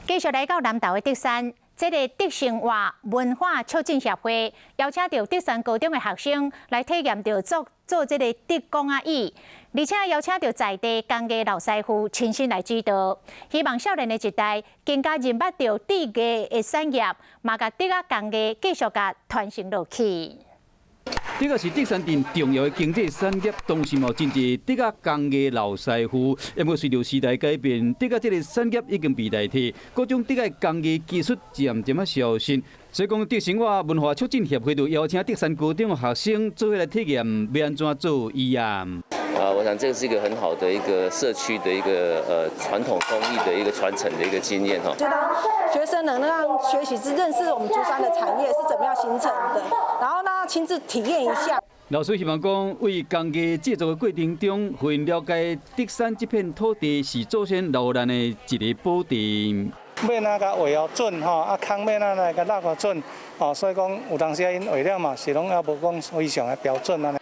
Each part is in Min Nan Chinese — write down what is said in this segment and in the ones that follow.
繼續來到南投的竹山，這个竹生活文化促進協會邀請著竹山高中的學生來體驗著做做這个竹工仔椅，而且邀請著在地工藝老師傅親身來指導，希望少年的一代更加認捌著竹藝的產業，嘛共竹仔工藝繼續共傳承落去。這个是竹山鎮重要的經濟產業，同時嘛有真濟竹仔工藝老師傅。不過隨著時代改變，竹仔這个產業已經被代替，各種竹仔工藝技術漸漸仔消失。所以講，竹生活文化促進協會就邀請竹山高中的學生做伙來體驗欲按怎做椅仔。啊，我想這個是一個很好的一個社區的一個傳統工藝的一個傳承的一個經驗哈。就讓學生能讓學習是認識我們竹山的產業是怎麼樣形成的，然後呢親自體驗一下。老師希望講，為工藝製作的過程中，予𪜶了解竹山這片土地是祖先留予咱的一个寶地。欲按怎共畫予準吼，啊空欲按怎來共落予準，哦，所以講有當時𪜶畫了嘛，是攏猶無講非常的標準按呢。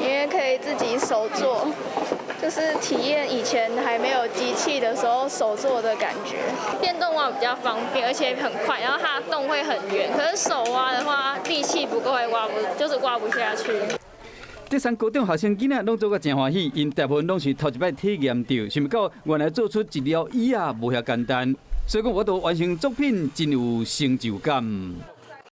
因為可以自己手做，就是體驗以前還沒有機器的時候手做的感覺。電動挖比較方便，而且很快，然後它的洞會很圓。可是手挖的話，力氣不夠，會挖不，就是挖不下去。竹山高中學生囡仔攏做甲誠歡喜，𪜶大部分攏是頭一擺體驗著，想袂到原來做出一條椅仔無遐簡單，所以講我都完成作品真有成就感。